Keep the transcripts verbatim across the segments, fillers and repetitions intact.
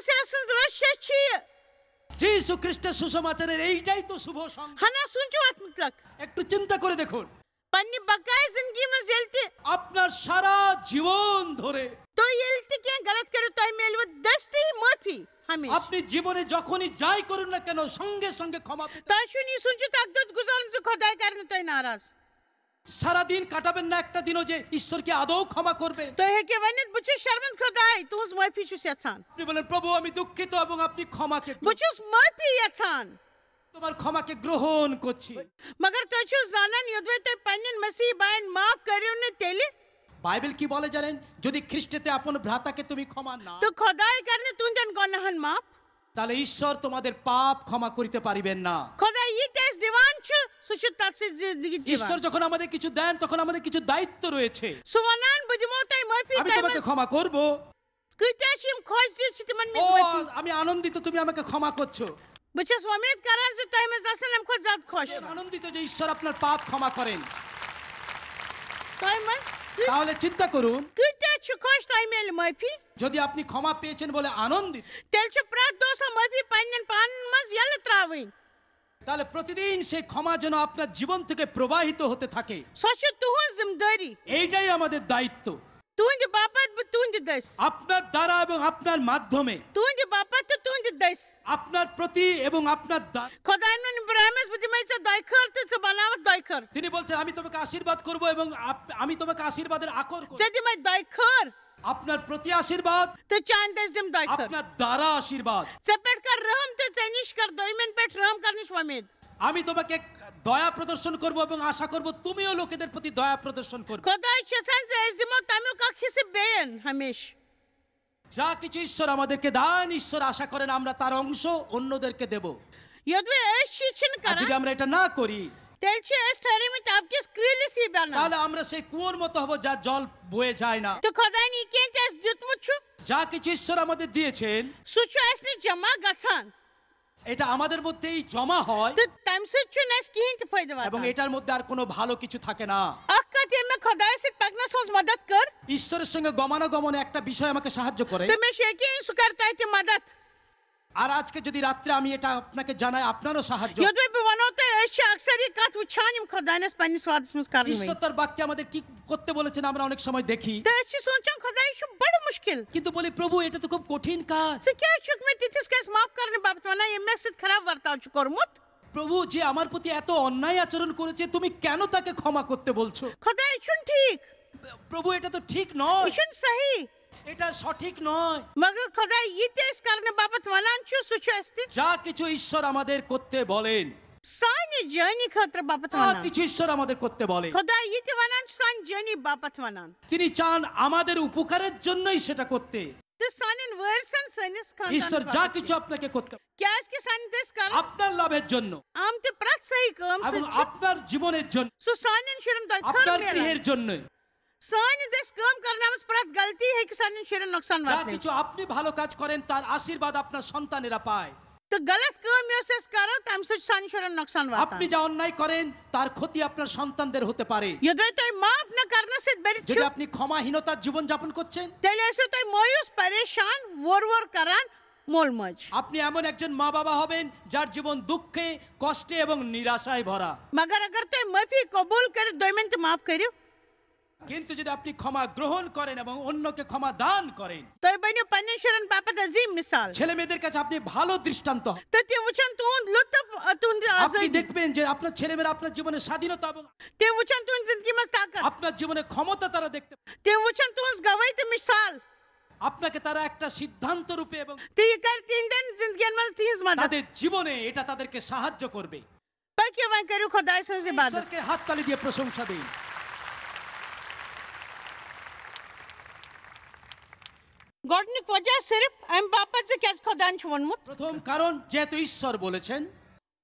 مسیح سٕنٛز رش چھِ یہِ۔ যিশু খ্রিস্টের সুসমাচারের এইটাই তো শুভ সংবাদ। ہنا سونٛچِو اتھ مُتعلق۔ একটু চিন্তা করে দেখুন, پننہِ بقایہِ زندگی منٛز ییٚلہِ تہِ আপনার সারা জীবন ধরে تُہۍ ییٚلہِ تہِ کینٛہہ غلط کٔرِو، تۄہہِ میلوٕ دٔستی معٲفی ہمیشہٕ۔ আপনি জীবনে যখনই যাই করুন না কেন, সঙ্গে সঙ্গে ক্ষমা পেতে تۄہہِ چھُنہٕ یہِ سونٛچِتھ اکھ دۄہ گُزارُن زِ خۄداے کرِ نہٕ تۄہہِ ناراض۔ সারাদিন কাটাবেন না একটা দিনও যে ঈশ্বরকে আদৌ ক্ষমা করবেন। تُہۍ ہیٚکِو ؤنِتھ، "بہٕ چھُس شرمند خۄداے، تُہٕنٛز معٲفی چھُس یژھان۔" আপনি বলেন, প্রভু, আমি দুঃখিত এবং আপনি ক্ষমাকে بہٕ چھُس معٲفی یژھان۔ তোমার ক্ষমাকে গ্রহণ করছি। مگر تُہۍ چھِو زانان، یوٚدوَے تُہۍ پننٮ۪ن مسیحی باین معاف کٔرِو نہٕ، تیٚلہِ বাইবেল কি বলে জানেন? যদি খ্রিস্টেতে আপন ভ্রাতাকে তুমি ক্ষমা না, تہٕ خۄداے کرِ نہٕ تُہنٛدٮ۪ن گۄناہن معاف۔ তাহলে ঈশ্বর তোমাদের পাপ ক্ষমা করিতে পারিবেন না। خۄداے یہِ تہِ اَسہِ دِوان چھُ، سُہ چھُ تَتھ سۭتۍ زندگی دِوان۔ ঈশ্বর যখন আমাদের কিছু দেন, তখন আমাদের কিছু দায়িত্ব রয়েছে। سُہ وَنان، "بہٕ دِمو تۄہہِ معٲفی، আমি تۄہہِ তোমাকে منٛز ক্ষমা করব। کۭتیٛاہ چھِ یِم خۄش زِ چھِ تِمن منٛز ও, معٲفی۔" আমি আনন্দিত তুমি আমাকে ক্ষমা করছো। بہٕ چھَس وۄمید کران زِ تۄہہِ منٛز آسن اَمہِ کھۄتہٕ زیادٕ خۄش۔ আমি আনন্দিত যে ঈশ্বর আপনার পাপ ক্ষমা করেন। تۄہہِ منٛز کۭ- তাহলে চিন্তা করুন, کۭتیٛاہ چھِ خۄش تۄہہِ میلہِ معٲفی؟ যদি আপনি ক্ষমা পেয়েছেন বলে আনন্দিত, تیٚلہِ چھِ پرٛٮ۪تھ دۄہ سۄ معٲفی پننٮ۪ن پانن منٛز یَلہٕ ترٛاوٕنۍ۔ তাহলে প্রতিদিন সেই ক্ষমা যেন আপনার জীবন থেকে প্রবাহিত হতে থাকে। سۄ چھِ تُہٕنٛز ذمہٕ دٲری۔ এইটাই আমাদের দায়িত্ব। تُہٕنٛدِ باپتھ بہٕ تُہٕنٛدِ دٔسۍ۔ আপনার দ্বারা এবং আপনার মাধ্যমে, تُہٕنٛدِ باپتھ تہٕ تُہٕنٛدِ دٔسۍ۔ আপনার প্রতি এবং আপনার দ্বা- خۄداے ووٚن ابراہیمس، "بہٕ دِمے ژےٚ دۄیہِ خٲر تہٕ ژٕ بناوکھ دۄیہِ خٲر۔" তিনি বলছেন, আমি তোমাকে আশীর্বাদ করব এবং আপ- আমি তোমাকে আশীর্বাদের আকর করব। ژےٚ دِمے دۄیہِ خٲر আপনার প্রতি আশীর্বাদ, تہٕ چانہِ دٔسۍ دِم دۄیہِ خٲر۔ আপনার দ্বারা আশীর্বাদ। ژےٚ پٮ۪ٹھ کر رحم تہٕ ژےٚ نِش کر دوٚیمٮ۪ن پٮ۪ٹھ رحم کرنٕچ وۄمید۔ আমি তোমাকে দয়া প্রদর্শন করব এবং আশা করব তুমিও লোকেদের প্রতি দয়া প্রদর্শন করবে। خۄداے چھُ یژھان زِ أسۍ دِمو تمیُک اکھ حصہٕ بیٚین ہمیشہٕ۔ যা কিছু ঈশ্বর আমাদেরকে দেন, ঈশ্বর আশা করেন আমরা তার অংশ অন্যদেরকে দেব। یوٚدوَے أسۍ چھِ چھِنہٕ আর যদি کران، আমরা এটা না করি, تیٚلہِ چھِ أسۍ ٹھٔہرٲمٕتۍ اَبہٕ کِس کرٛیٖلِس ہی بنان۔ তাহলে আমরা সেই কুয়োর মতো হব, যা জল বয়ে যায় না। تہٕ خۄداین یہِ کینٛہہ تہِ اَسہِ دیُتمُت چھُ، যা কিছু ঈশ্বর আমাদের দিয়েছেন, سُہ چھُ اَسہِ نِش جمع گژھان۔ এটা আমাদের মধ্যেই জমা হয়। تہٕ تَمہِ سۭتۍ چھُنہٕ اَسہِ کِہیٖنۍ تہِ فٲیدٕ এবং واتان۔ এটার মধ্যে আর কোনো ভালো কিছু থাকে না। اکھ کتھ، ییٚمۍ مےٚ خۄدایس سۭتۍ پکنس منٛز مدد کٔر، ঈশ্বরের সঙ্গে গমনাগমনে একটা বিষয় আমাকে সাহায্য করে। تہٕ مےٚ چھُ یقیٖن سُہ کرِ تۄہہِ تہِ مدد۔ আর আজকে যদি রাত্রে আমি এটা আপনাকে জানাই, আপনারও সাহায্য। یوٚدوَے بہٕ ونو تۄہہِ، أسۍ چھِ اکثر یہِ کتھ وٕچھان، یِم خۄداینس پننِس وعدس منٛز کرنہٕ ঈশ্বর وٲلۍ۔ তার বাক্যে আমাদের কি করতে বলেছেন আমরা অনেক সময় দেখি। تہٕ أسۍ چھِ سونٛچان، خۄداے، یہِ چھُ بڑٕ مُشکِل۔ কিন্তু বলি, প্রভু, এটা তো খুব কঠিন কাজ। ژٕ کیٛازِ چھُکھ مےٚ تِتھِس کٲنٛسہِ معاف کرنہٕ باپتھ ونان، ییٚمۍ مےٚ سۭتۍ خراب ورتاو چھُ کوٚرمُت؟ প্রভু, যে আমার প্রতি এত অন্যায় আচরণ করেছে, তুমি কেন তাকে ক্ষমা করতে বলছো? خۄداے، یہِ چھُنہٕ ٹھیٖک، প্রভু, এটা তো ঠিক নয়, یہِ چھُنہٕ صحیح۔ এটা সঠিক নয়। مگر خۄداے، یہِ تہِ أسۍ کرنہٕ باپتھ ونان چھِ، سُہ چھُ اَسہِ تہِ যা কিছু ঈশ্বর আমাদের করতে বলেন, سانہِ جٲنی خٲطرٕ باپتھ যা ونان۔ কিছু ঈশ্বর আমাদের করতে বলেন, خۄداے، یہِ تہِ ونان چھُ سانہِ جٲنی باپتھ ونان۔ তিনি চান আমাদের উপকারের জন্যই সেটা করতে। تہٕ سانٮ۪ن وٲرثن، سٲنِس ঈশ্বর خاندانس যা باپتھ۔ কিছু আপনাকে করতে, کیٛازِ کہِ سانہِ دٔسۍ کرُن আপনার লাভের জন্য, آمتہِ پرٛٮ۪تھ صحیح کٲم এবং سۭتۍ چھُ আপনার জীবনের জন্য, سُہ سانٮ۪ن شُرٮ۪ن دۄیہِ خٲر আপনার میلان۔ গৃহের জন্য, سانہِ دٔسۍ کٲم کرنہٕ آمٕژ پرٛٮ۪تھ غلطی ہیٚکہِ سانٮ۪ن شُرٮ۪ن نۄقصان যা واتنٲوِتھ۔ কিছু আপনি ভালো কাজ করেন, তার আশীর্বাদ আপনার সন্তানেরা পায়। تہٕ غلط کٲم یۄس أسۍ کرو، تَمہِ سۭتۍ چھُ سانٮ۪ن شُرٮ۪ن نۄقصان واتان۔ আপনি যা অন্যায় করেন, তার ক্ষতি আপনার সন্তানদের হতে পারে। یوٚدوَے تۄہہِ معاف نہٕ کرنہٕ سۭتۍ بٔرِتھ چھُ، যদি আপনি ক্ষমাহীনতার জীবনযাপন করছেন, تیٚلہِ ٲسِو تُہۍ مایوس، پریشان، وور وور کران مول موج۔ আপনি এমন একজন মা বাবা হবেন যার জীবন দুঃখে, কষ্টে এবং নিরাশায় ভরা। مگر اگر تُہۍ معٲفی قبوٗل کٔرِتھ دوٚیمٮ۪ن تہِ معاف کٔرِو، কিন্তু যদি আপনি ক্ষমা গ্রহণ করেন এবং অন্যকে ক্ষমা দান করেন, تُہۍ بٔنِو پننٮ۪ن شُرٮ۪ن باپتھ عظیٖم مثال۔ ছেলে মেয়েদের কাছে আপনি ভালো দৃষ্টান্ত হন। تہٕ تِم وٕچھن تُہُنٛد لطف، تُہُنٛد আপনি آزٲدی۔ দেখবেন যে আপনার ছেলেমেয়েরা আপনার জীবনে স্বাধীনতা এবং تِم وٕچھن تُہٕنٛدِ زندگی منٛز طاقت۔ আপনার জীবনে ক্ষমতা তারা দেখতে পাবে। تِم وٕچھن تُہٕنٛز گوٲہی تہٕ مثال۔ আপনাকে তারা একটা সিদ্ধান্ত রূপে এবং تہٕ یہِ کرِ تِہنٛدٮ۪ن زندگین منٛز تِہنٛز مدد۔ তাদের জীবনে এটা তাদেরকে সাহায্য করবে। پٔکِو وۄنۍ کٔرِو خۄداے سٕنٛز عبادت۔ ঈশ্বরকে হাততালি দিয়ে প্রশংসা দিন। گۄڈٕنیُک وجہ صرف امہِ باپتھ زِ کیٛازِ خۄداین چھُ ووٚنمُت۔ প্রথম কারণ, যেহেতু ঈশ্বর বলেছেন,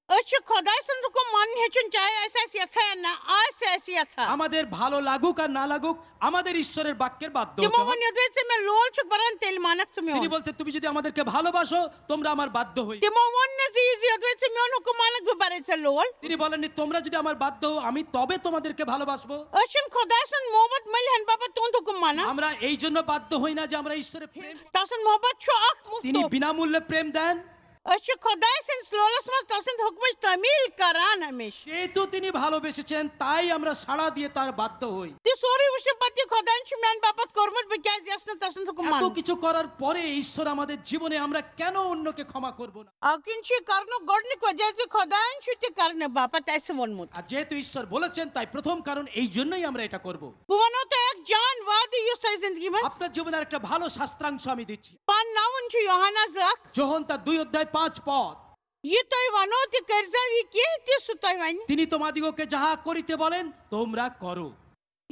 أسۍ چھِ خۄداے سُنٛد حُکم مانُن ہیٚچھُن چاہے أسۍ آسہِ یژھان یا نہ آسہِ اَسہِ یژھان۔ আমাদের ভালো লাগুক আর না লাগুক, আমাদের ঈশ্বরের বাক্যের বাধ্য হতে تِمو হবে। ووٚن، یوٚدوے ژٕ مےٚ لول چھُکھ بَران، تیٚلہِ مانَکھ ژٕ তিনি میون۔ বলতে, তুমি যদি আমাদেরকে ভালোবাসো, তোমরা আমার বাধ্য হই। تِمو ووٚن نہٕ زِ یہِ زِ یوٚدوے ژٕ میون حُکُم مانَکھ، بہٕ بَرَے ژےٚ لول۔ তিনি বলেননি, তোমরা যদি আমার বাধ্য হও, আমি তবে তোমাদেরকে ভালোবাসবো। أسۍ چھِنہٕ خۄداے سُنٛد محبت مٔلۍ ہٮ۪نہٕ باپَتھ تُہُنٛد حُکُم مانان۔ আমরা এই জন্য বাধ্য হই না যে আমরা ঈশ্বরের প্রেম, تَسُنٛد محبت چھُ اَکھ مُفت তিনি تحفہٕ۔ বিনামূল্যে প্রেম দেন। أسۍ چھِ خۄداے سٕنٛدِس لولَس منٛز تَسٕنٛدِ حُکمٕچ تعمیٖل کران ہمیشہٕ۔ যেহেতু তিনি ভালোবেসেছেন, তাই আমরা সাড়া দিয়ে তার বাধ্য হই। تہِ سورُے وٕچھنہٕ پَتہٕ یہِ خۄدایَن چھُ میٛانہِ باپَتھ کوٚرمُت، بہٕ کیٛازِ یَژھٕ نہٕ تَسُنٛد حُکُم এত مانُن؟ কিছু করার পরে ঈশ্বর আমাদের জীবনে আমরা কেন অন্যকে ক্ষমা করব না? اَوٕ کِنۍ چھُ یہِ کرنُک گۄڈٕنیُک وجہ زِ خۄدایَن چھُ تہِ کرنہٕ باپَتھ اَسہِ ووٚنمُت۔ আর যেহেতু ঈশ্বর বলেছেন, তাই প্রথম কারণ এই জন্যই আমরা এটা করব। بہٕ وَنو تۄہہِ اَکھ جان وعدٕ یُس تۄہہِ زِندگی منٛز আপনার জীবনে আরেকটা ভালো শাস্ত্রাংশ আমি দিচ্ছি। پَنُن ناوُن چھُ یوحنا زٕ اَکھ۔ যোহন তার দুই অধ্যায় পাঁচ পদ। یہِ تۄہہِ وَنو تہِ کٔرۍزیو یہِ کینٛہہ تہِ سُہ تۄہہِ وَنہِ۔ তিনি তোমাদিগকে যাহা করিতে বলেন, তোমরা করো।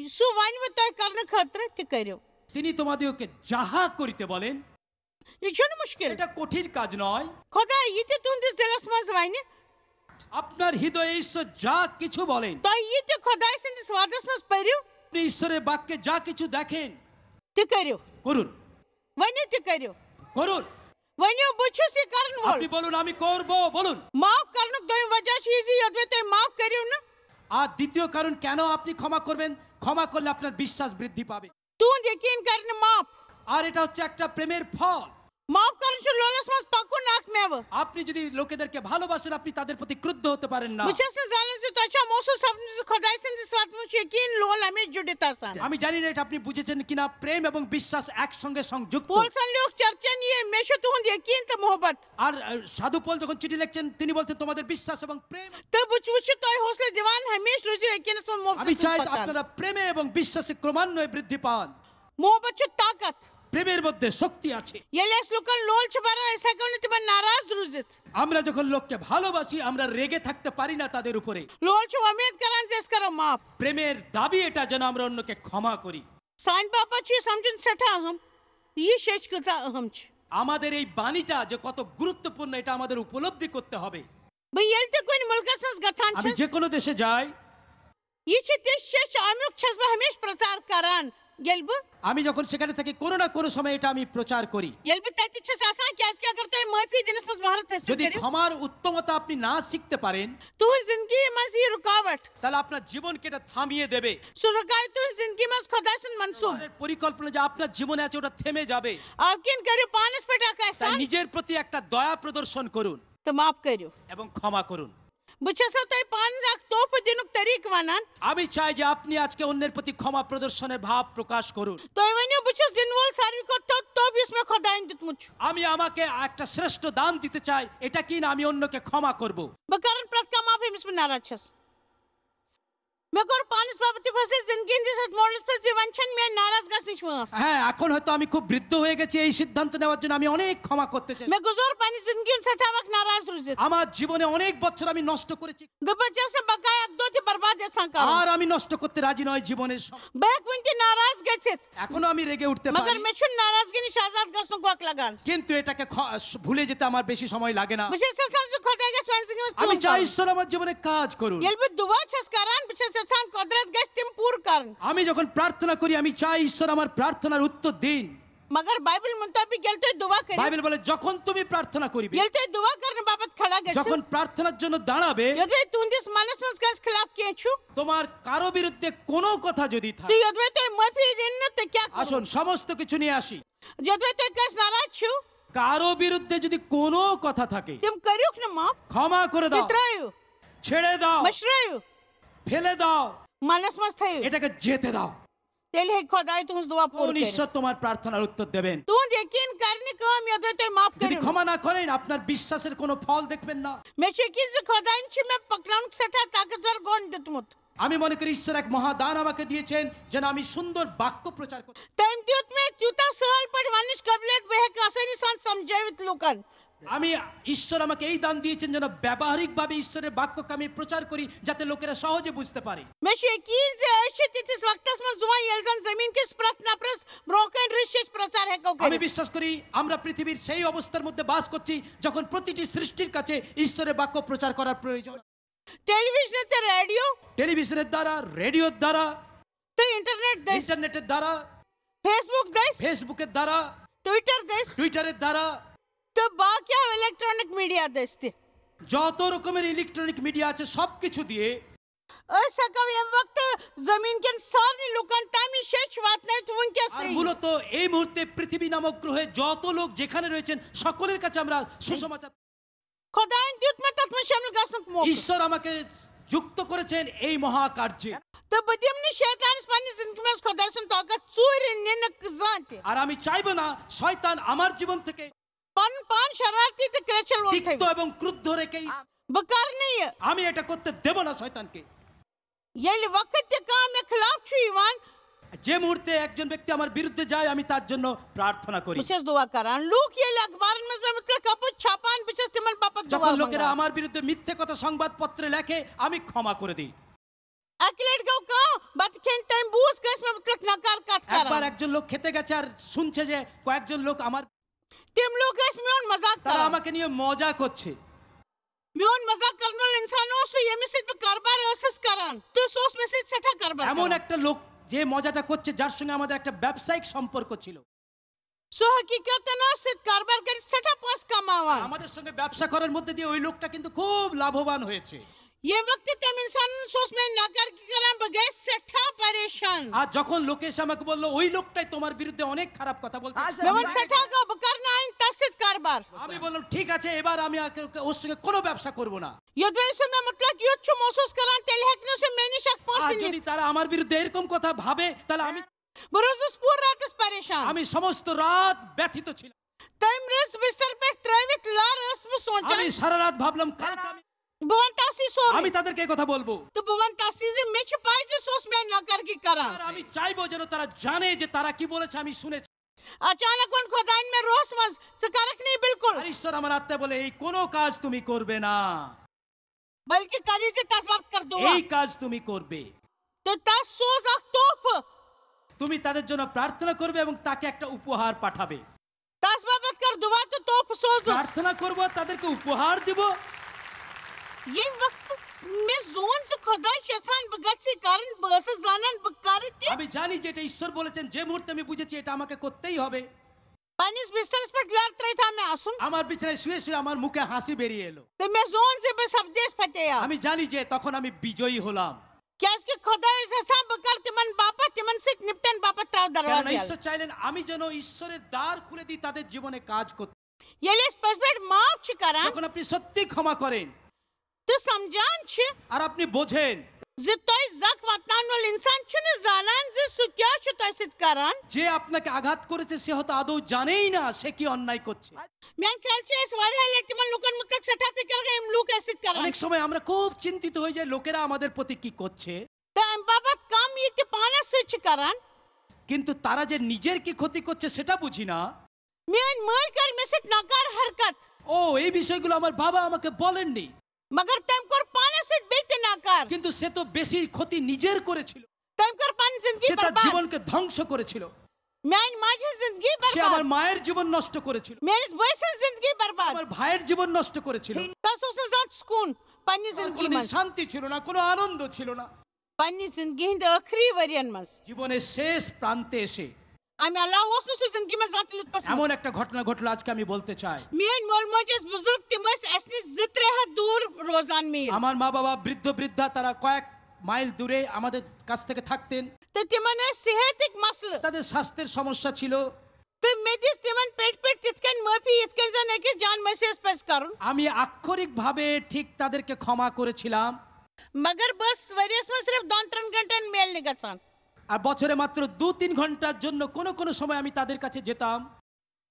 سُہ وَنہِ وۄنۍ تۄہہِ کرنہٕ خٲطرٕ تہِ کٔرِو۔ তিনি তোমাদিগকে যাহা করিতে বলেন, یہِ چھُنہٕ مُشکِل۔ এটা কঠিন কাজ নয়। خۄداے یہِ تہِ تُہٕنٛدِس دِلَس منٛز وَنہِ، আপনার হৃদয়ে ঈশ্বর যা কিছু বলেন, تۄہہِ یہِ تہِ خۄداے سٕنٛدِس وعدَس منٛز پٔرِو، আপনি ঈশ্বরের বাক্যে যা কিছু দেখেন, تہِ کٔرِو۔ করুন, ؤنِو تہِ کٔرِو۔ করুন। ؤنِو، بہٕ چھُس یہِ کرن وول۔ আপনি বলুন, আমি করব, বলুন। معاف کرنُک دوٚیِم وجہ چھُ یہِ زِ یوٚدوَے تُہۍ معاف کٔرِو نہٕ، আর দ্বিতীয় কারণ কেন আপনি ক্ষমা করবেন, ক্ষমা করলে আপনার বিশ্বাস বৃদ্ধি পাবে। تُہُنٛد یقیٖن کرِ نہٕ معاف۔ আর এটা হচ্ছে একটা প্রেমের ফল। معاف کرُن چھُ لولس منٛز پکُن اکھ مٮ۪وٕ۔ আপনি যদি লোকেদেরকে ভালোবাসেন, আপনি তাদের প্রতি ক্রুদ্ধ হতে পারেন না। بہٕ چھَس نہٕ زانان زِ تۄہہِ چھا محسوٗس سپدُن زِ خۄداے سٕنٛدِس وتہِ منٛز چھُ یقیٖن لول ہمیشہِ جُڑِتھ آسان۔ আমি জানি না এটা আপনি বুঝেছেন কিনা, প্রেম এবং বিশ্বাস একসঙ্গে সংযুক্ত। پولسن لیوٗکھ چرچن یہِ، مےٚ چھُ تُہُنٛد یقیٖن تہٕ محبت۔ আর আহ, সাধু পল যখন চিঠি লিখছেন, তিনি বলছেন তোমাদের বিশ্বাস এবং প্রেম। تہٕ بہٕ چھُ، وٕچھِو تۄہہِ حوصلہٕ دِوان، ہمیشہِ روٗزِو یقیٖنس منٛز محبتس আমি منٛز চাই پکان۔ আপনারা প্রেমে এবং বিশ্বাসে ক্রমান্বয়ে বৃদ্ধি পান। محبت چھُ طاقت۔ প্রেমের মধ্যে শক্তি আছে। ییٚلہِ أسۍ لُکن لول چھِ بران، أسۍ ہٮ۪کو نہٕ تِمن ناراض روٗزِتھ۔ আমরা যখন লোককে ভালোবাসি, আমরা রেগে থাকতে পারি না তাদের উপরে। لول چھُ وۄمید کران زِ أسۍ کرو معاف۔ প্রেমের দাবি এটা যেন আমরা অন্যকে ক্ষমা করি। سانہِ باپتھ چھُ یہِ سمجھُن سٮ۪ٹھاہ اہم، یہِ ہیٚچھ کۭژاہ اہم چھِ۔ আমাদের এই বাণীটা যে কত গুরুত্বপূর্ণ, এটা আমাদের উপলব্ধি করতে হবে। بہٕ ییٚلہِ تہِ کُنہِ مُلکس منٛز گژھان আমি چھَس، যে কোনো দেশে যাই, یہِ چھِ تِژھ ہیٚچھ، اَمیُک چھَس بہٕ ہمیشہِ پرچار کران۔ ییٚلہِ بہٕ আমি যখন সেখানে থাকি, কোনো না কোনো সময় এটা আমি প্রচার করি। ییٚلہِ بہٕ تَتہِ چھَس آسان، کیازِ کہِ اگر تُہۍ معٲفی دِنَس منٛز مہارت حٲصِل যদি کٔرِو، ক্ষমার উত্তমতা আপনি না শিখতে পারেন, تُہٕنٛز زِندگی منٛز یی رُکاوٹ۔ তাহলে আপনার জীবনকে এটা থামিয়ে দেবে। سُہ رُکاوِ تُہٕنٛز زِندگی منٛز خۄداے سُنٛد منصوٗبہٕ۔ ঈশ্বরের পরিকল্পনা যে আপনার জীবনে আছে, ওটা থেমে যাবে। اَوٕ کِنۍ کٔرِو پانَس پٮ۪ٹھ اکھ তাই احسان নিজের প্রতি একটা দয়া প্রদর্শন করুন تہٕ معاف کٔرِو۔ এবং ক্ষমা করুন। بہٕ چھَسو تۄہہِ پانَس اکھ تحفہٕ دِنُک طریٖقہٕ وَنان۔ আমি চাই যে আপনি আজকে অন্যের প্রতি ক্ষমা প্রদর্শনের ভাব প্রকাশ করুন। تُہۍ ؤنِو، بہٕ چھُس دِنہٕ وول ساروی کھۄتہٕ توٚت تحفہٕ یُس مےٚ خۄدایَن دیُتمُت چھُ۔ আমি আমাকে একটা শ্রেষ্ঠ দান দিতে চাই, এটা কি না আমি অন্যকে ক্ষমা করব? بہٕ کرن پرٛٮ۪تھ کانٛہہ معاف، ییٚمِس بہٕ ناراض چھَس۔ مےٚ کوٚر پانَس باپتھ تہِ فٲصلہٕ زِندگی ہٕنٛدِس اَتھ موڈَس پٮ۪ٹھ زِ وۄنۍ چھَنہٕ مےٚ ناراض گژھنٕچ وٲنٛس۔ হ্যাঁ, এখন হয়তো আমি খুব বৃদ্ধ হয়ে গেছি, এই সিদ্ধান্ত নেওয়ার জন্য আমি অনেক ক্ষমা করতে চাই। مےٚ گُزور پننہِ زِندگی ہُنٛد سٮ۪ٹھاہ وقت ناراض روٗزِتھ۔ আমার জীবনে অনেক বছর আমি নষ্ট করেছি। بہٕ بچس نہٕ بقایا اکھ دۄہ تہِ برباد یژھان کرُن۔ আর আমি নষ্ট করতে রাজি নয় জীবনের সময়। بہٕ ہٮ۪کہٕ وُنہِ تہِ ناراض گٔژھِتھ، এখনো আমি রেগে উঠতে مگر পারি, مےٚ چھُنہٕ ناراضگی نِش آزاد گژھنُک وق لگان۔ কিন্তু এটাকে খ- ভুলে যেতে আমার বেশি সময় লাগে না। بہٕ چھَس یژھان زِ خۄداے گژھِ میانہِ زندگی منٛز আমি کٲم চাই کرُن۔ ঈশ্বর আমার জীবনে কাজ করুন। ییٚلہِ بہٕ دُعا چھَس کران، بہٕ چھَس یژھان قۄدرت گژھِ تِم پوٗرٕ کرٕنۍ۔ আমি যখন প্রার্থনা করি, আমি চাই ঈশ্বর আমার প্রার্থনার উত্তর দিন। مگر بایبل مُطٲبِق ییٚلہِ تُہۍ دُعا کٔرِو، বাইবেল বলে, যখন তুমি প্রার্থনা করিবে, ییٚلہِ تُہۍ دُعا کرنہٕ باپتھ کھڑا گٔژھِو، যখন প্রার্থনার জন্য দাঁড়াবে, یوٚدوَے تُہنٛدِس منس منٛز کٲنٛسہِ خلاف کینٛہہ چھُ، তোমার কারো বিরুদ্ধে কোনো কথা যদি থাকে, تہٕ یوٚدوَے تُہۍ معٲفی دِنہٕ نہٕ، تہٕ کیٛاہ کرو؟ আসুন সমস্ত কিছু নিয়ে আসি। یوٚدوَے تُہۍ کٲنٛسہِ ناراض چھِو، কারো বিরুদ্ধে যদি কোনো কথা থাকে, تِم کٔرِوکھ نہٕ معاف، ক্ষমা করে تُہۍ দাও, ترٛٲیِو، ছেড়ে দাও, مٔشرٲیِو، ফেলে দাও, منس منٛز تھٲیِو۔ এটাকে যেতে দাও। تیٚلہِ ہیٚکہِ خۄداے تُہنٛز دُعا پوٗرٕ কোন کٔرِتھ۔ ঈশ্বর তোমার প্রার্থনার উত্তর দেবেন? تُہنٛد یقیٖن کرِ نہٕ کٲم یوٚدوَے تُہۍ معاف যদি کٔرِو۔ ক্ষমা না করেন, আপনার বিশ্বাসের কোনো ফল দেখবেন না। مےٚ چھُ یقیٖن زِ خۄدایَن چھِ مےٚ پکناونُک سٮ۪ٹھاہ طاقتور گۄن دیُتمُت۔ আমি মনে করি ঈশ্বর এক মহাদান আমাকে দিয়েছেন, যেন আমি সুন্দর বাক্য প্রচার করি। تٔمۍ دیُت مےٚ تیوٗتاہ سہل پٲٹھۍ وننٕچ قٲبلیت، بہٕ ہٮ۪کہٕ آسٲنی سان سمجھٲوِتھ لوٗکن۔ আমি, ঈশ্বর আমাকে এই দান দিয়েছেন যেন ব্যবহারিকভাবে ঈশ্বরের বাক্যকে আমি প্রচার করি, যাতে লোকেরা সহজে বুঝতে পারে। مےٚ چھُ یقیٖن زِ أسۍ چھِ تِتھِس وقتس منٛز زُوان، ییٚلہِ زن زٔمیٖن کِس پرٛٮ۪تھ نفرس برٛونٛہہ کنہِ رٕژھِ ہیٚچھ پرٛژار ہٮ۪کو আমি کٔرِتھ۔ বিশ্বাস করি আমরা পৃথিবীর সেই অবস্থার মধ্যে বাস করছি, যখন প্রতিটি সৃষ্টির কাছে ঈশ্বরের বাক্য প্রচার করার প্রয়োজন। ٹیلی ویژن تہٕ ریڈیو টেলিভিশনের দ্বারা, রেডিওর দ্বারা, تہٕ انٹرنیٹ دٔسۍ۔ ইন্টারনেটের দ্বারা, فیس بک دٔسۍ۔ ফেসবুকের দ্বারা, ٹویٹر دٔسۍ۔ টুইটারের দ্বারা, تہٕ باقیو الیکٹرانک میڈیا دٔسۍ تہِ۔ যত রকমের ইলেকট্রনিক মিডিয়া আছে সব কিছু দিয়ে أسۍ ہٮ۪کو ییٚمہِ وقتہٕ زٔمیٖن کٮ۪ن سارنٕے لُکن تَمِچ شیٚچھ واتنٲوِتھ আর وٕنکیٚسٕے۔ মূলত এই মুহূর্তে পৃথিবী নামক গ্রহে যত লোক যেখানে রয়েছেন সকলের কাছে আমরা সুসমাচার। خۄدایَن دیُت مےٚ تَتھ منٛز شٲمِل گژھنُک موقعہٕ۔ ঈশ্বর আমাকে যুক্ত করেছেন এই মহাকার্যে। تہٕ بہٕ دِمہٕ نہٕ شیطانَس پننہِ زندگی منٛز خۄداے سُنٛد طاقت ژوٗرِ نِنہٕ زانٛہہ تہِ۔ আর আমি চাইবো না শয়তান আমার জীবন থেকে پنُن پان شرارتی تہٕ کرٛیچھل وول তিক্ত تھٲوِتھ۔ এবং ক্রুদ্ধ রেখে بہٕ کرٕ نہٕ یہِ۔ আমি এটা করতে দেব না শয়তানকে। ییٚلہِ وقت تہِ کانٛہہ مےٚ خلاف چھُ یِوان، যে মুহূর্তে একজন ব্যক্তি আমার বিরুদ্ধে যায়, আমি তার জন্য প্রার্থনা করি। بہٕ چھَس دُعا کران۔ لوٗکھ ییٚلہِ اخبارن منٛز مےٚ مُتعلق اَپُز چھاپان، بہٕ چھَس تِمن باپتھ دُعا যখন লোকেরা منٛگان۔ আমার বিরুদ্ধে মিথ্যে কথা সংবাদপত্রে লেখে, আমি ক্ষমা করে দিই। اَکہِ لٹہِ گوٚو کانٛہہ بتہٕ کھیٚنۍ، تٔمۍ بوٗز کٲنٛسہِ مےٚ مُتعلق نکار کتھ একবার کران۔ একজন লোক খেতে গেছে আর শুনছে যে কয়েকজন লোক আমার تِم لوٗکھ ٲسۍ میون مذاق তারা کران۔ আমাকে নিয়ে মজা করছে। میون مذاق کرن وول انسان اوس سُہ، ییٚمِس سۭتۍ بہٕ کاربار ٲسٕس کران۔ تہٕ سُہ اوس مےٚ سۭتۍ سٮ۪ٹھاہ کاربار এমন کران۔ একটা লোক যে মজাটা করছে, যার সঙ্গে আমাদের একটা ব্যবসায়িক সম্পর্ক ছিল। سُہ حقیقتاً اوس سۭتۍ کاربار کٔرِتھ سٮ۪ٹھاہ پونٛسہٕ کماوان۔ আমাদের সঙ্গে ব্যবসা করার মধ্যে দিয়ে ওই লোকটা কিন্তু খুব লাভবান হয়েছে। ییٚمہِ وقتہٕ تٔمۍ انسانن سُہ اوس میٲنۍ ناکارگی کران، بہٕ گٔیس سٮ۪ٹھاہ پریشان۔ আর যখন লোকে এসে আমাকে বললো, ওই লোকটাই তোমার বিরুদ্ধে অনেক খারাপ কথা বলছে, مےٚ ووٚن سٮ۪ٹھاہ گوٚو، بہٕ کرٕ نہٕ آیندٕ تس سۭتۍ کاربار۔ আমি বললাম, ঠিক আছে, এবার আমি আকে- ওর সঙ্গে কোনো ব্যবসা করব না। یوٚدوے سُہ مےٚ مُتعلق یُتھ چھُ محسوس کران، تیٚلہِ ہٮ۪کہِ نہٕ سُہ مےٚ نِش اکھ پونٛسہٕ আর تہِ যদি نِتھ۔ তারা আমার বিরুদ্ধে এরকম কথা ভাবে, তাহলে আমি بہٕ روٗزُس پوٗرٕ راتس پریشان۔ আমি সমস্ত রাত ব্যথিত ছিলাম। تٔمۍ رٔژھ بستر پٮ۪ٹھ ترٲوِتھ لر ٲسٕس بہٕ سونٛچان۔ আমি সারা রাت ভাবলাম, কাল আমি بہٕ وَنہٕ تَس یہِ سورُے۔ আমি তাদেরকে এই কথা বলবো। تہٕ بہٕ وَنہٕ تَس یہِ زِ مےٚ چھِ پَے زِ سُہ اوس میٛانہِ ناکارگی کران۔ আর আমি চাইবো যেন তারা জানে যে তারা কি বলেছে, আমি শুনেছি। اچانک ووٚن خۄدایَن مےٚ روحس منٛز، "ژٕ کَرَکھ نہٕ یہِ بِلکُل، আর ঈশ্বর আমার আত্মায় বলে, এই কোনো কাজ তুমি করবে না, بلکہِ کَر یہِ زِ تَس باپتھ کَر دُعا۔" এই কাজ তুমি করবে। تہٕ تَس سوز اکھ تحفہٕ۔ তুমি তাদের জন্য প্রার্থনা করবে এবং তাকে একটা উপহার পাঠাবে। تَس باپتھ کَر دُعا تہٕ تحفہٕ سوزُس۔ প্রার্থনা করব, তাদেরকে উপহার দিব। ییٚمہِ وقتہٕ مےٚ زون زِ خۄداے چھُ یَژھان بہٕ گژھِ یہِ کَرٕنۍ، بہٕ ٲسٕس زانان بہٕ کَرٕ تہِ۔ আমি জানি যে এটা ঈশ্বর বলেছেন, যে মুহূর্তে আমি বুঝেছি এটা আমাকে করতেই হবে, پننِس بسترس پٮ۪ٹھ لر ترٲوِتھ آو مےٚ اَسُن۔ আমার বিছানায় শুয়ে শুয়ে আমার মুখে হাসি বেরিয়ে এলো। تہٕ مےٚ زون زِ بہٕ سپدیس فتح یاب۔ আমি জানি যে তখন আমি বিজয়ী হলাম। کیازِ کہِ خۄداے اوس یژھان بہٕ کرٕ تِمن باپتھ، تِمن سۭتۍ نپٹن باپتھ تراو কারণ دروازٕ یلہٕ۔ ঈশ্বর চাইলেন আমি যেন ঈশ্বরের দ্বার খুলে দিই তাদের জীবনে কাজ করতে। ییٚلہِ أسۍ پٔزۍ پٲٹھۍ معاف چھِ کران যখন আপনি সত্যি ক্ষমা করেন تہٕ سمجھان چھِ আর আপনি বোঝেন زِ تۄہہِ زکھ واتناون وول انسان چھُنہٕ زانان زِ سُہ کیٛاہ چھُ تۄہہِ سۭتۍ کران۔ যে আপনাকে আঘাত করেছে সে হয়তো আদৌ জানেই না সে কি অন্যায় করছে। میانہِ خیال چھِ أسۍ واریاہ لٹہِ تِمن لوٗکن مُتعلق سٮ۪ٹھاہ فِکر گٔے یِم لوٗکھ اَسہِ سۭتۍ کران۔ অনেক সময় আমরা খুব চিন্তিত হয়ে যাই লোকেরা আমাদের প্রতি কি করছে, تہٕ امہِ باپتھ کم یہِ تہِ پانس سۭتۍ چھِ کران۔ কিন্তু তারা যে নিজের কি ক্ষতি করছে সেটা বুঝি না। میٲنۍ مٲلۍ کَرِ مےٚ سۭتۍ ناکار حرکت، ও, এই বিষয়গুলো আমার বাবা আমাকে বলেননি, مگر تٔمۍ کوٚر پانس سۭتۍ بیٚیہِ تہِ ناکار۔ কিন্তু সে তো বেশি ক্ষতি নিজের করেছিল। تٔمۍ کٔر پنٕنۍ زندگی সে তার برباد۔ জীবনকে ধ্বংস করেছিল। میانہِ ماجہِ ہٕنٛز زندگی সে আমার برباد۔ মায়ের জীবন নষ্ট করেছিল। میٲنِس بٲے سٕنٛز زندگی برباد۔ আমার ভাইয়ের জীবন নষ্ট করেছিল। تس اوس نہٕ زانٛہہ تہِ سکوٗن پننہِ তার زندگی কোনোদিন منٛز۔ শান্তি ছিল না, কোনো আনন্দ ছিল না। پننہِ زندگی ہٕنٛدِ ٲخری ؤرین منٛز۔ জীবনের শেষ প্রান্তে এসে امہِ علاوٕ اوس نہٕ سُہ زندگی منٛز زانٛہہ تہِ لُطفس منٛز۔ এমন একটা ঘটনা ঘটলো আজকে আমি বলতে চাই। میٲنۍ مول موج ٲسۍ بُزرگ، تِم ٲسۍ اسہِ نِش زٕ ترٛےٚ ہتھ دوٗر روزان میٖل۔ আমার মা বাবা বৃদ্ধ বৃদ্ধা, তারা কয়েক মাইল দূরে আমাদের কাছ থেকে থাকতেন। تہٕ تِمن ٲسۍ صحتٕکۍ مسلہٕ۔ তাদের স্বাস্থ্যের সমস্যা ছিল। تہٕ مےٚ دِژ تِمن پٮ۪ٹھۍ پٮ۪ٹھۍ تِتھ کٔنۍ معٲفی، یِتھ کٔنۍ زن أکِس جان مسیحس پزِ کرُن۔ আমি আক্ষরিকভাবে ঠিক তাদেরকে ক্ষমা করেছিলাম। مگر بہٕ ٲسٕس ؤریس منٛز صرف دۄن ترٛٮ۪ن گھنٹن میلنہِ گژھان۔ আর বছরে মাত্র দু তিন ঘন্টার জন্য কোনো কোনো সময় আমি তাদের কাছে যেতাম।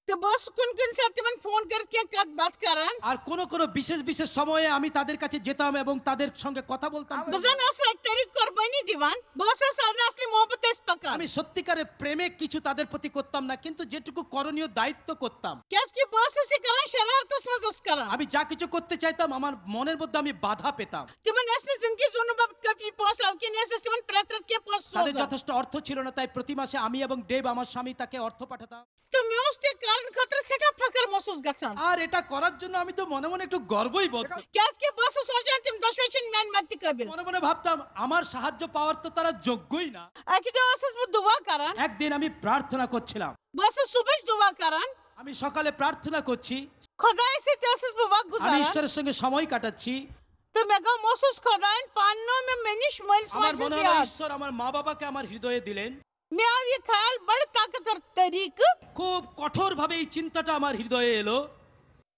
تہٕ بہٕ ٲسٕس کُنہِ کُنہِ ساتہٕ تِمن فون کٔرِتھ کینٛہہ کتھ باتھ کران۔ আর কোনো কোনো বিশেষ বিশেষ সময়ে আমি তাদের কাছে যেতাম এবং তাদের সঙ্গে কথা বলতাম। بہٕ زن ٲسٕس اکہِ طریقہٕ قۄربٲنی دِوان، بہٕ ٲسٕس سارنٕے اصلی محبت ٲسۍ پکان۔ আমি সত্যিকারের প্রেমে কিছু তাদের প্রতি করতাম না, কিন্তু যেটুকু করণীয় দায়িত্ব করতাম। کیازِ کہِ بہٕ ٲسٕس یہِ کران، شرارتس منٛز ٲسٕس کران۔ আমি যা কিছু করতে চাইতাম, আমার মনের মধ্যে আমি বাধা পেতাম। تِمن ٲسۍ نہٕ زندگی زونُن باپتھ کٲفی پونٛسہٕ آو کِنہٕ ٲسۍ أسۍ تِمن پرٛٮ۪تھ رٮ۪تہٕ کینٛہہ پونٛسہٕ তাদের سوزان؟ যথেষ্ট অর্থ ছিল না, তাই প্রতি মাসে আমি এবং ডেভ আমার স্বামী তাকে অর্থ পাঠাতাম। تہٕ مےٚ اوس تہِ کرنہٕ خٲطرٕ سٮ۪ٹھاہ فخر محسوٗس گژھان۔ আর এটা করার জন্য আমি তো মনে মনে একটু গর্বই বোধ করি। کیازِ کہِ بہٕ ٲسٕس سونٛچان تِم دۄشوے چھِنہٕ میانہِ مدتہِ قٲبِل۔ মনে মনে ভাবতাম, আমার সাহায্য পাওয়ার তো তারা যোগ্যই না। اکہِ دۄہ ٲسٕس بہٕ دُعا کران۔ একদিন আমি প্রার্থনা করছিলাম। بہٕ ٲسٕس صُبحٕچ دُعا کران۔ আমি সকালে প্রার্থনা করছি। خۄدایس سۭتۍ ٲسٕس بہٕ وقت আমি گُزاران۔ ঈশ্বরের সঙ্গে সময় কাটাচ্ছি। تہٕ مےٚ گوٚو محسوٗس، خۄدایَن پاننو مےٚ مےٚ نِش مٲلِس আমার ماجہِ মনে হলো زیاد۔ ঈশ্বর আমার মা বাবাকে আমার হৃদয়ে দিলেন। مےٚ آو یہِ خیال بڑٕ طاقتور طریٖقہٕ۔ খুব কঠোরভাবে এই চিন্তাটা আমার হৃদয়ে এলো।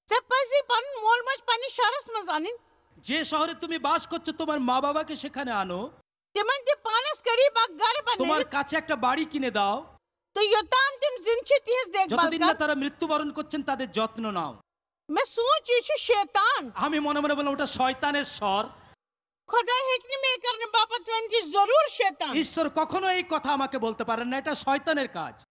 ژےٚ پزی پنُن مول موج پننِس شہرس منٛز انٕنۍ۔ যে শহরে তুমি বাস করছো, তোমার মা বাবাকে সেখানে আনো। تِمن دِ پانس قریب اکھ گرٕ তোমার بنٲوِتھ۔ কাছে একটা বাড়ি কিনে দাও। تہٕ یوٚتام تِم زِندٕ چھِ تِہنٛز دیکھ بال যতদিন না کر۔ তারা মৃত্যুবরণ করছেন, তাদের যত্ন নাও। مےٚ سونٛچ، یہِ چھُ شیطان۔ আমি মনে মনে বললাম, ওটা শয়তানের স্বর। خۄداے ہیٚکہِ نہٕ مےٚ یہِ کرنہٕ باپتھ ؤنِتھ، یہِ چھُ ضروٗر شیطان۔ ঈশ্বর কখনো এই কথা আমাকে বলতে পারেন না, এটা শয়তানের কাজ।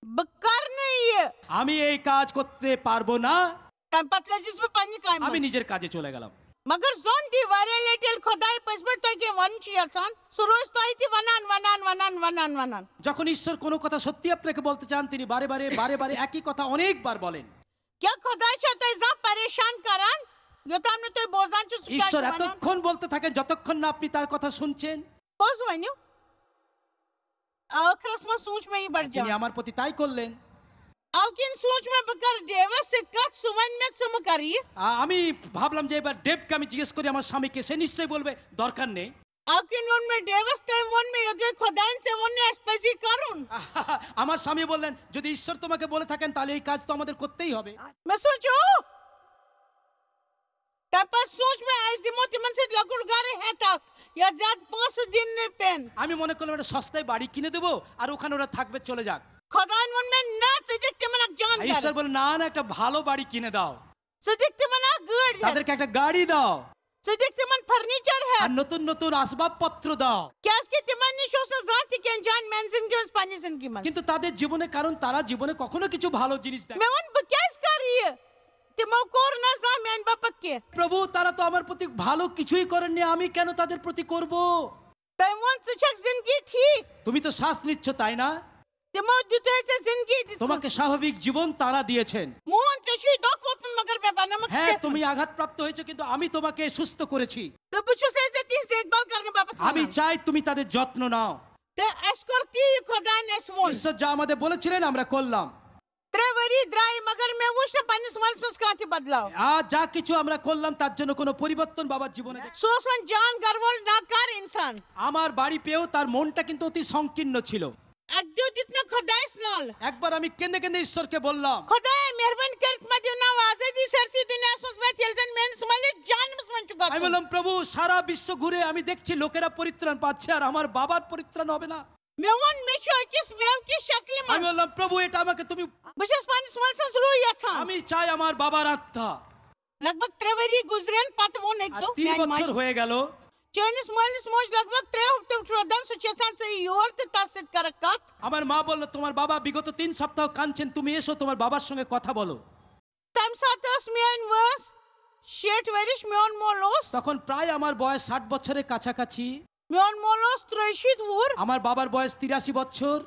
بہٕ کرٕ نہٕ یہِ۔ আমি এই কাজ করতে পারবো না। تمہِ پتہٕ لٔجِس بہٕ پننہِ کامہِ আমি منٛز۔ নিজের কাজে চলে গেলাম। مگر زن دی واریاہ لٹہِ ییٚلہِ خۄداے پٔزۍ پٲٹھۍ تۄہہِ کینٛہہ ونُن چھُ یژھان، سُہ روزِ تۄہہِ تہِ ونان، ونان، ونان، ونان، ونان۔ যখন ঈশ্বর কোনো কথা সত্যি আপনাকে বলতে চান, তিনি বারে বারে বারে বারে একই কথা অনেকবার বলেন। کیٛاہ خۄداے چھا تۄہہِ زانٛہہ پریشان کران، یوٚتام نہٕ تُہۍ بوزان چھِو سُہ کیٛاہ ঈশ্বর چھُ ونان؟ এতক্ষণ বলতে থাকেন, যতক্ষণ না আপনি তার কথা শুনছেন। پوٚز ؤنِو، ٲخرس منٛز سوٗنٛچ مےٚ یہِ بڑٕ তিনি جان۔ আমার প্রতি তাই করলেন। او کِنۍ سوٗنٛچ مےٚ بہٕ کرٕ ڈیوس سۭتۍ کتھ، سُہ ونہِ مےٚ ژٕ مہٕ کر یہِ۔ আ-, আমি ভাবলাম যে এবার ডেভকে আমি জিজ্ঞেস করি আমার স্বামীকে, সে নিশ্চয়ই বলবে দরকার নেই। او کِنۍ ووٚن مےٚ ڈیوس، تٔمۍ ووٚن مےٚ یوٚدوے خۄداین ژےٚ ووٚن نہٕ اَسہِ پزی کرُن۔ আমার স্বামী বললেন, যদি ঈশ্বর তোমাকে বলে থাকেন, তাহলে এই কাজ তো আমাদের করতেই হবে। مےٚ سوٗنٛچ، او، تمہِ پتہٕ سوٗنٛچ مےٚ، أسۍ دِمو تِمن سۭتۍ لۄکُٹ گرٕ ہٮ۪تھ اکھ، یتھ زیادٕ پونٛسہٕ دِنۍ نہٕ پٮ۪ن۔ আমি মনে করলাম একটা সস্তায় বাড়ি কিনে দেবো, আর ওখানে ওরা থাকবে, চলে যাক। خۄداین ووٚن مےٚ، نہ، ژٕ دِکھ تِمن اکھ جان আর ঈশ্বর گرٕ۔ বললেন, না না, একটা ভালো বাড়ি কিনে দাও। ژٕ دِکھ تِمن اکھ گٲڑۍ ہٮ۪تھ۔ তাদেরকে একটা গাড়ি দাও, ژٕ دِکھ تِمن فرنیچر ہٮ۪تھ۔ আর নতুন নতুন আসবাবপত্র দাও। کیازِ کہِ تِمن نِش اوس نہٕ زانٛہہ تہِ کینٛہہ جان میانہِ زندگی منٛز، پننہِ زندگی منٛز۔ কিন্তু তাদের জীবনে, কারণ তারা জীবনে কখনো কিছু ভালো জিনিস দেখে مےٚ ووٚن، بہٕ کیازِ کرٕ یہِ؟ تِمو کوٚر نہٕ زانٛہہ میانہِ باپتھ کینٛہہ۔ প্রভু, তারা তো আমার প্রতি ভালো কিছুই করেননি, আমি কেন তাদের প্রতি করব? تٔمۍ ووٚن، ژٕ چھکھ زندگی ٹھیٖک؟ তুমি তো শ্বাস নিচ্ছ, তাই না? تِمو دیُتُے ژےٚ زندگی دِژمٕژ۔ তোমাকে স্বাভাবিক জীবন তারা দিয়েছেন। مون، ژےٚ چھُے دۄکھ ووٚتمُت، مگر مےٚ بنٲومَکھ হ্যাঁ, صحت তুমি مند۔ আঘাতপ্রাপ্ত হয়েছো, কিন্তু আমি তোমাকে সুস্থ করেছি। تہٕ بہٕ چھُسے ژےٚ تِژھ دیکھ بال کرنہٕ باپتھ আমি وَنان۔ চাই তুমি তাদের যত্ন নাও। تہٕ اَسہِ کوٚر تی یہِ خۄدایَن اَسہِ ووٚن۔ ঈশ্বর যা আমাদের বলেছিলেন, আমরা করলাম। ترٛےٚ ؤری درٛایہِ، مگر مےٚ وُچھ نہٕ پننِس مٲلِس منٛز کانٛہہ تہِ بدلاو۔ আর যা কিছু আমরা করলাম, তার জন্য কোনো পরিবর্তন বাবার জীবনে দেখ- سُہ اوس وۄنۍ جان گرٕ وول ناکارٕ انسان۔ আমার বাড়ি পেয়েও তার মনটা কিন্তু অতি সংকীর্ণ ছিল। اَکہِ دۄہ دیُت مےٚ خۄدایَس نالہٕ۔ একবার আমি কেঁদে কেঁদে ঈশ্বরকে বললাম, خۄدایا، مہربٲنی کٔرِتھ مہ دِیِو ناو آزٲدی سٲرسٕے دُنیاہَس منٛز وٲتِتھ، ییٚلہِ زَن میٲنِس مٲلِس جانَس منٛز چھُ আমি گژھُن۔ বললাম, প্রভু, সারা বিশ্ব ঘুরে আমি দেখছি লোকেরা পরিত্রাণ পাচ্ছে, আর আমার বাবার পরিত্রাণ হবে না। مےٚ ووٚن، مےٚ چھُ أکِس مٮ۪وکِس شکلہِ আমি منٛز۔ বললাম, প্রভু, এটা আমাকে তুমি بہٕ چھَس پننِس مٲلۍ سٕنٛز روح یژھان۔ আমি চাই আমার বাবার আত্মা। لگ بگ ترٛےٚ ؤری گُزرن پتہٕ ووٚن أکۍ আর دۄہ তিন میانہِ বছর ماجہِ، হয়ে গেল। چٲنِس مٲلِس موج لگ بگ ترٛےٚ ہفتہٕ روزان، سُہ چھُ یژھان ژٕ یور تہٕ تَس سۭتۍ کَرَکھ کَتھ۔ আমার মা বলল, তোমার বাবা বিগত তিন সপ্তাহ কাঁদছেন, তুমি এসো, তোমার বাবার সঙ্গে কথা বলো। تَمہِ ساتہٕ ٲس میٲنۍ وٲنٛس شیٹھ ؤرِش، میون مول اوس، তখন প্রায় আমার বয়স ষাট বছরের কাছাকাছি। میون مول اوس ترٛیہِ شیٖتھ وُہُر۔ আমার বাবার বয়স তিরাশি বছর।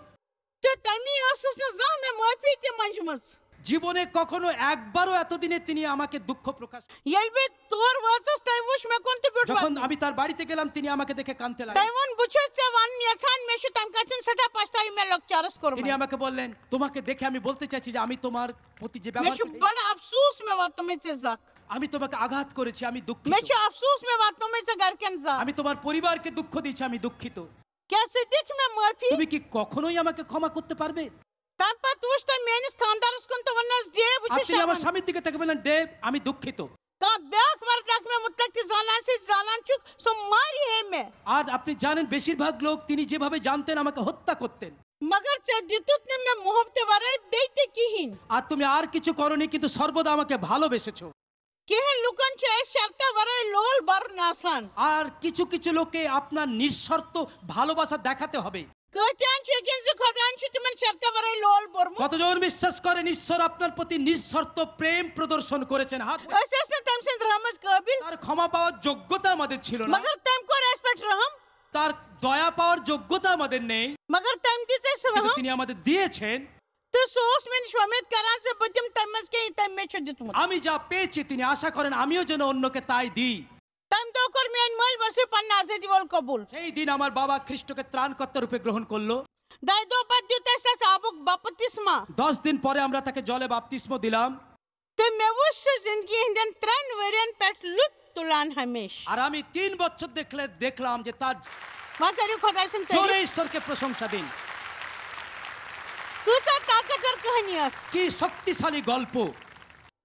تہٕ تَمی ٲسٕس نہٕ زانٛہہ مےٚ معٲفی تہِ منٛجمٕژ۔ জীবনে কখনো একবারও এতদিনে তিনি আমাকে দুঃখ প্রকাশ। ییٚلہِ بہٕ تور وٲژٕس، تٔمۍ وُچھ مےٚ کُن تہٕ بیوٗٹھ যখন وَتہِ۔ আমি তার বাড়িতে গেলাম, তিনি আমাকে দেখে কাঁদতে লাগলেন। تٔمۍ ووٚن، بہٕ چھُس ژےٚ وَنُن یَژھان، مےٚ چھُ تَمہِ کَتھِ ہُنٛد سٮ۪ٹھاہ پَشتاوُن مےٚ لۄکچارَس তিনি کوٚرمُت۔ আমাকে বললেন, তোমাকে দেখে আমি বলতে চাইছি যে আমি তোমার প্রতি যে مےٚ ব্যবহার چھُ করেছি, بَڑٕ اَفسوٗس، مےٚ واتنومُت ژےٚ زَکھ۔ আমি তোমাকে আঘাত করেছি, আমি দুঃখিত। مےٚ چھُ اَفسوٗس، مےٚ واتنومُت ژےٚ گَرِکٮ۪ن زَکھ۔ আমি তোমার পরিবারকে দুঃখ দিয়েছি, আমি দুঃখিত। کیٛاہ ژٕ دِکھ مےٚ معٲفی؟ তুমি কি কখনোই আমাকে ক্ষমা করতে পারবে? تَمہِ پَتہٕ وُچھ تٔمۍ میٛٲنِس خانٛدارَس کُن تہٕ ووٚننَس، "ڈیو، بہٕ আর چھُس তিনি আমার شرمنٛد۔ স্বামীর দিকে তাকিয়ে বললেন, "ডেভ, আমি দুঃখিত।" کانٛہہ بیٛاکھ مرد اکھ مےٚ مُتعلق تہِ زانان چھُ، زانان چھُکھ، سُہ مارِ ہے مےٚ۔ আর আপনি জানেন, বেশিরভাগ লোক তিনি যেভাবে জানতেন আমাকে হত্যা করতেন। مگر ژےٚ دیُتُتھ نہٕ مےٚ محبتہٕ ورٲے بیٚیہِ تہِ کِہیٖنۍ۔ আর তুমি আর কিছু করনি, কিন্তু সর্বদা আমাকে ভালোবেসেছো। کینٛہہ لُکن چھُ اَسہِ شرطہٕ ورٲے لول برُن آسان۔ আর কিছু কিছু লোকে আপনার নিঃশর্ত ভালোবাসা দেখাতে হবে। کۭتیٛاہن چھُ یقیٖن زِ خۄدایَن چھُ تِمن شرطہٕ ورٲے لول بوٚرمُت۔ কতজন বিশ্বাস করেন ঈশ্বর আপনার প্রতি নিঃশর্ত প্রেম প্রদর্শন করেছেন? হাত। أسۍ ٲسۍ نہٕ تٔمۍ سٕنٛدِ رحمٕچ قٲبِل، তার ক্ষমা পাওয়ার যোগ্যতা আমাদের ছিল না। مگر تٔمۍ کوٚر اَسہِ پٮ۪ٹھ رحم۔ দয়া পাওয়ার যোগ্যতা আমাদের নেই, مگر تٔمۍ دِژ اَسہِ কিন্তু رحم۔ তিনি আমাদের দিয়েছেন। تہٕ سُہ اوس مےٚ نِش وۄمید کران زِ بہٕ دِمہٕ تٔمۍ منٛز کینٛہہ، یہِ تٔمۍ مےٚ چھُ دیُتمُت۔ আমি যা পেয়েছি, তিনি আশা করেন আমিও যেন অন্যকে তাই দিই। تَمہِ دۄہ کوٚر میٛٲنۍ مٲلۍ ؤسیٖع پننہِ آزٲدی وول قبوٗل۔ সেই দিন আমার বাবা খ্রিস্টকে ত্রাণকর্তা রূপে গ্রহণ করলো। دۄیہِ دۄہ پتہٕ دیُت اَسہِ اَسہِ آبُک بپتسمہ۔ দশ দিন পরে আমরা তাকে জলে বাপ্তিস্ম দিলাম। تہٕ مےٚ وُچھ سُہ زندگی ہٕنٛدٮ۪ن ترٛٮ۪ن ؤرین پٮ۪ٹھ لُطف تُلان ہمیشہٕ۔ আর আমি তিন বছর দেখলে দেখলাম যে তার وۄنۍ کٔرِو خۄداے سُنٛد تعریٖف۔ জোরে ঈশ্বরকে প্রশংসা দিন। کۭژاہ طاقتور کہانی ٲس۔ কি শক্তিশালী গল্প।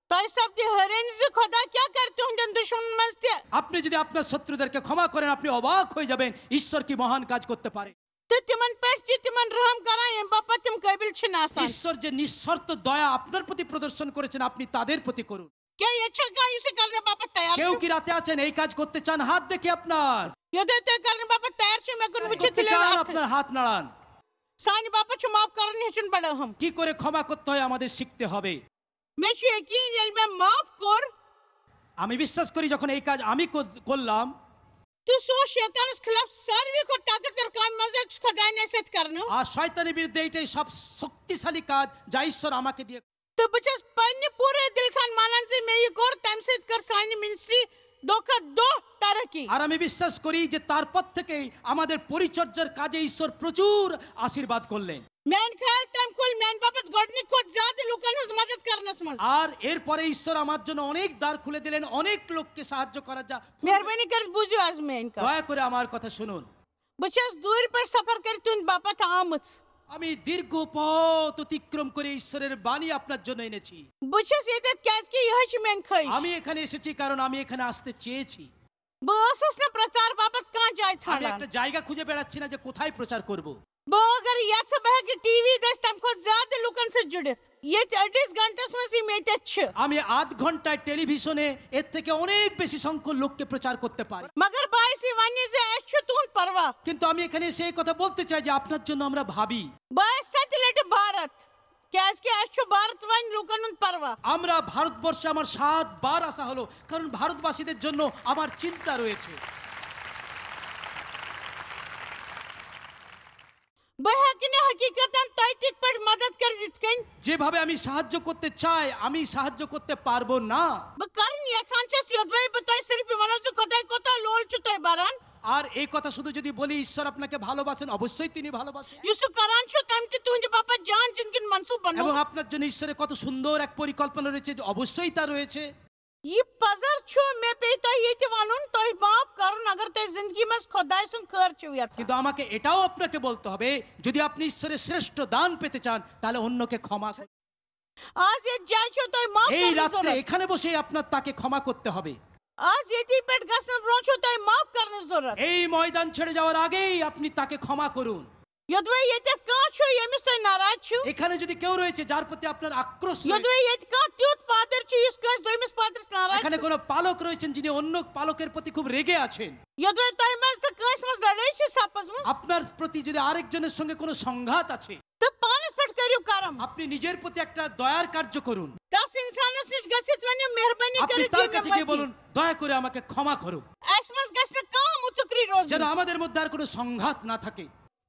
تۄہہِ سپدِ حٲرٲنی زِ خۄدا کیٛاہ کرِ تُہنٛدٮ۪ن دُشمنن منٛز تہِ۔ আপনি যদি আপনার শত্রুদেরকে ক্ষমা করেন, আপনি অবাক হয়ে যাবেন ঈশ্বর কি মহান কাজ করতে পারে। تہٕ تِمن پٮ۪ٹھ چھِ تِمن رحم کران ییٚمہِ باپتھ تِم قٲبِل چھِ نہٕ آسان۔ ঈশ্বর যে নিঃশর্ত দয়া আপনার প্রতি প্রদর্শন করেছেন, আপনি তাদের প্রতি করুন। کیٛاہ ییٚتہِ چھا کانٛہہ یُس یہِ کرنہٕ باپتھ تیار কেউ چھُ؟ কি রাতে আছেন এই কাজ করতে চান? হাত দেখি আপনার। یوٚدوے تُہۍ کرنہٕ باپتھ تیار چھِو، مےٚ کُن وٕچھِو করতে تیٚلہِ চান, اَتھٕ۔ আপনার হাত নাড়ান। سانہِ باپتھ چھُ معاف کرُن ہیٚچھُن بڑٕ اہم۔ কি করে ক্ষমা করতে হয় আমাদের শিখতে হবে। مےٚ چھُ یقیٖن ییٚلہِ مےٚ معاف کوٚر، আমি বিশ্বাস করি যখন এই কাজ আমি কর- করলাম, تہٕ سُہ اوس شیطانس خلاف ساروی کھۄتہٕ طاقتور کامہِ منٛز أکِس خۄداے نصیحت کرنہٕ۔ আর শয়তানের বিরুদ্ধে এটাই সব শক্তিশালী কাজ যা ঈশ্বর আমাকে দিয়ে। تہٕ بہٕ چھَس پننہِ پوٗرٕ دِلہٕ سان مانان زِ مےٚ یہِ کوٚر، تَمہِ سۭتۍ کٔر سانہِ منسٹری دۄہ کھۄتہٕ دۄہ ترقی۔ আর আমি বিশ্বাস করি যে তারপর থেকেই আমাদের পরিচর্যার কাজে ঈশ্বর প্রচুর আশীর্বাদ করলেন। میانہِ خیال تَمہِ کھوٚل میانہِ باپتھ گۄڈٕنِکۍ کھۄتہٕ زیادٕ لوٗکن ہٕنٛز مدد کرنس منٛز۔ আর এরপরে ঈশ্বর আমার জন্য অনেক দ্বার খুলে দিলেন, অনেক লোককে সাহায্য করা যা। مہربٲنی کٔرِتھ بوٗزِو از میٲنۍ کتھ۔ দয়া করে আমার কথা শুনুন। بہٕ چھَس دوٗرِ پٮ۪ٹھ سفر کٔرِتھ تُہنٛدِ باپتھ آمٕژ۔ আমি দীর্ঘ পথ অতিক্রম করে ঈশ্বরের বাণী আপনার জন্য এনেছি। بہٕ چھَس ییٚتٮ۪تھ کیازِ کہِ یِہوٚے چھِ میٲنۍ خٲہِش۔ আমি এখানে এসেছি কারণ আমি এখানে আসতে চেয়েছি। بہٕ ٲسٕس نہٕ پرٛچار باپتھ کانٛہہ جاے আমি ژھانٛڈان۔ একটা জায়গা খুঁজে বেড়াচ্ছি না যে কোথায় প্রচার করব। بہٕ اگر یژھٕ بہٕ ہیٚکہٕ ٹی وی دٔسۍ تَمہِ کھۄتہٕ زیادٕ لوٗکن سۭتۍ جُڑِتھ۔ ییٚتہِ أڑِس گھنٹس منٛز یِم ییٚتٮ۪تھ چھِ۔ আমি আধ ঘন্টায় টেলিভিশনে এর থেকে অনেক বেশি সংখ্যক লোককে প্রচার করতে পারি। مگر بہٕ آیس یہِ وننہِ زِ اَسہِ چھُ تُہُنٛد پرواہ۔ কিন্তু আমি এখানে এসে এই কথা বলতে চাই যে আপনার জন্য আমরা ভাবি। بہٕ آیس ستہِ لٹہِ بھارت، کیازِ کہِ اَسہِ چھُ بھارت وۄنۍ لوٗکن ہُنٛد پرواہ۔ আমরা ভারতবর্ষে আমার সাত বার আসা হলো, কারণ ভারতবাসীদের জন্য আমার চিন্তা রয়েছে। بہٕ ہیٚکہٕ نہٕ حقیقتن تۄہہِ تِتھ پٲٹھۍ مدد کٔرِتھ یِتھ کٔنۍ۔ যেভাবে আমি সাহায্য করতে চাই, আমি সাহায্য করতে পারবো না। بہٕ کرٕنۍ یژھان چھَس یوٚدوَے بہٕ تۄہہِ صرف یہِ وَنو زِ خۄداے کوٗتاہ لول چھُ تۄہہِ بَران۔ আর এই কথা শুধু যদি বলি, ঈশ্বর আপনাকে ভালোবাসেন, অবশ্যই তিনি ভালোবাসেন। یُس سُہ کران چھُ تَمہِ تہِ تُہنٛدِ باپتھ جان زِندگی ہُنٛد منصوٗبہٕ بَنوو۔ এবং আপনার জন্য ঈশ্বরের কত সুন্দর এক পরিকল্পনা রয়েছে, যে অবশ্যই তা রয়েছে। یہِ پزر چھُ مےٚ پیٚیہِ تۄہہِ ییٚتہِ وَنُن، تۄہہِ معاف کرُن، اگر تۄہہِ زِندگی منٛز خۄداے سُنٛد خٲر چھِو یژھان۔ কিন্তু আমাকে এটাও আপনাকে বলতে হবে, যদি আপনি ঈশ্বরের শ্রেষ্ঠ দান পেতে চান, তাহলে অন্যকে ক্ষমা করুন। آز ییٚتہِ جایہِ چھو تۄہہِ معاف এই کرنٕچ রাত্রে ضروٗرت۔ এখানে বসে আপনার তাকে ক্ষমা করতে হবে। آز ییٚتی پٮ۪ٹھ گژھنہٕ برونٛہہ چھو تۄہہِ معاف کرنٕچ ضروٗرت۔ এই ময়দান ছেড়ে যাওয়ার আগেই আপনি তাকে ক্ষমা করুন। یوٚدوَے ییٚتٮ۪تھ کانٛہہ چھُ ییٚمِس تُہۍ ناراض چھِو، এখানে যদি কেউ রয়েছে যার প্রতি আপনার আক্রোশ রয়েছে, یوٚدوَے ییٚتہِ کانٛہہ تیُتھ پادر چھُ یُس کٲنٛسہِ دوٚیمِس پادرس ناراض এখানে چھُ، কোনো পালক রয়েছেন যিনি অন্য পালকের প্রতি খুব রেগে আছেন, یوٚدوَے تۄہہِ منٛز تہٕ کٲنٛسہِ منٛز لڑٲے چھِ سپٕزمٕژ، আপনার প্রতি যদি আরেকজনের সঙ্গে কোনো সংঘাত আছে, تہٕ پانس پٮ۪ٹھ کٔرِو کرم۔ আপনি নিজের প্রতি একটা দয়ার কার্য করুন। تس انسانس نِش گٔژھِتھ ؤنِو، مہربٲنی আপনি کٔرِتھ তার دِیِو কাছে مےٚ গিয়ে معٲفی۔ বলুন, দয়া করে আমাকে ক্ষমা করো, اسہِ منٛز گژھِ نہٕ کانٛہہ مُژُکری روزٕنۍ۔ যেন আমাদের মধ্যে আর কোনো সংঘাত না থাকে।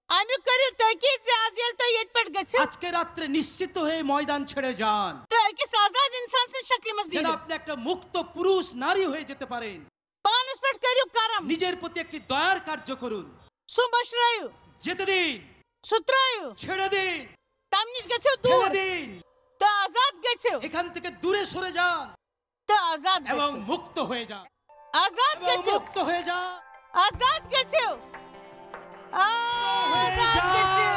امیُک کٔرِو تٲکیٖد زِ از ییٚلہِ تُہۍ ییٚتہِ پٮ۪ٹھ گٔژھِو، আজকে রাত্রে নিশ্চিত হয়ে ময়দান ছেড়ে যান, تہٕ أکِس آزاد انسان سٕنٛز شکلہِ منٛز যেন نیٖرِو۔ আপনি একটা মুক্ত পুরুষ নারী হয়ে যেতে পারেন। پانس پٮ۪ٹھ کٔرِو کرم۔ নিজের প্রতি একটি দয়ার কার্য করুন। سُہ مٔشرٲیِو۔ যেতে দিন, سُہ ترٛٲیِو۔ ছেড়ে দিন, تَمہِ نِش گٔژھِو ফেলে دوٗر۔ দিন, تہٕ آزاد گٔژھِو۔ এখান থেকে দূরে সরে যান تہٕ آزاد এবং گٔژھِو۔ মুক্ত হয়ে যান। آزاد এবং گٔژھِو۔ মুক্ত হয়ে যান। آزاد گٔژھِو۔ آزاد گٔژھِو۔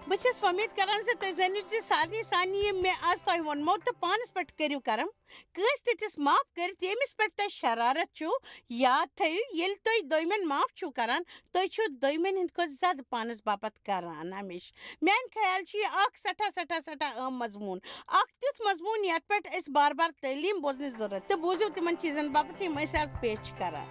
بہٕ چھَس وۄمید کران زِ تُہۍ زٲنِو زِ سارنٕے سانہِ یہِ مےٚ آز تۄہہِ ووٚنمو تہٕ پانَس پٮ۪ٹھ کٔرِو کرم۔ کٲنٛسہِ تہِ تِژھ معاف کٔرِتھ، ییٚمِس پٮ۪ٹھ تۄہہِ شرارت چھُو۔ یاد تھٲیِو، ییٚلہِ تُہۍ دوٚیمٮ۪ن معاف چھِو کران، تُہۍ چھِو دوٚیمٮ۪ن ہٕنٛدِ کھۄتہٕ زیادٕ پانَس باپتھ کران ہمیشہٕ۔ میٛانہِ خیال چھُ یہِ اکھ سٮ۪ٹھاہ، سٮ۪ٹھاہ، سٮ۪ٹھاہ اہم مضموٗن۔ اکھ تیُتھ مضموٗن یتھ پٮ۪ٹھ أسۍ بار بار تعلیٖم بوزنٕچ ضروٗرت تہٕ بوٗزِو تِمن چیٖزن باپتھ یِم أسۍ آز پیش چھِ کران۔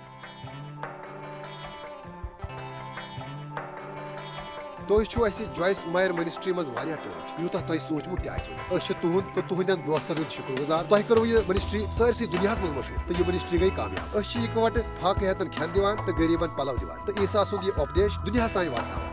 تُہۍ چھِو اَسہِ جویس مایر منسٹری منٛز واریاہ ٹٲٹھۍ، یوٗتاہ تۄہہِ سوٗنٛچمُت تہِ آسِوٕ نہٕ۔ أسۍ چھِ تُہُنٛد تہٕ تُہٕنٛدٮ۪ن دوستن ہُنٛد شُکر گُزار۔ تۄہہِ کٔروٕ یہِ منسٹری سٲرسٕے دُنیاہَس منٛز مشہوٗر تہٕ یہِ منسٹری گٔے کامیاب۔ أسۍ چھِ یِکوَٹہٕ فاقہٕ ہیتن کھٮ۪ن دِوان تہٕ غریٖبن پلو دِوان تہٕ عیسیٰ سُنٛد یہِ اُپدیش دُنیاہَس تام واتناوان۔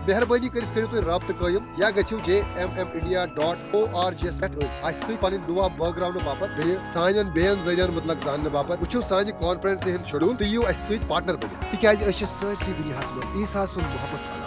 مہربٲنی کٔرِتھ کٔرِو تُہۍ رٲبطہٕ قٲیِم یا گٔژھِو J M M India dot O R G یَس پٮ۪ٹھ أتھۍ اَسہِ سۭتۍ پنٕنۍ دُعا بٲگراونہٕ باپتھ، بیٚیہِ سانٮ۪ن بیٚین ذٔریعن مُتلق زاننہٕ باپتھ۔ وٕچھِو سانہِ کانفرنسہِ ہُنٛد شیڈول تہٕ یِیِو اَسہِ سۭتۍ پارٹنر بٔنِتھ، تِکیازِ أسۍ چھِ سٲرسٕے دُنیاہَس منٛز عیسیٰ سُنٛد محبت کران۔